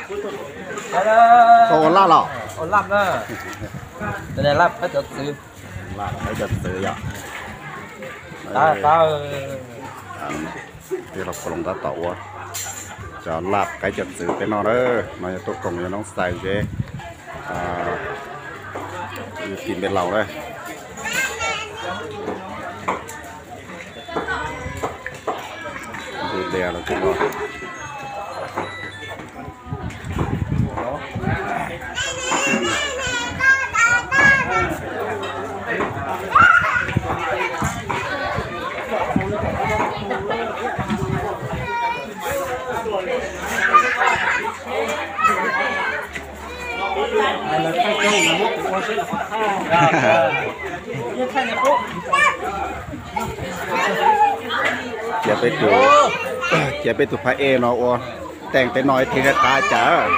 Koj ua laj los? Ua laj na. Laj qaib cov txwv yom. Tij laug Pov Loos tab tom ua cov laj qaib cov txwv peb noj na. No yog tuaj koom yog noob xais zeb tim npe laus na. Tus dias los kuj no. Cia peb tus, cia peb tus phab ej no ua teej peb noj ib thiv qab cas.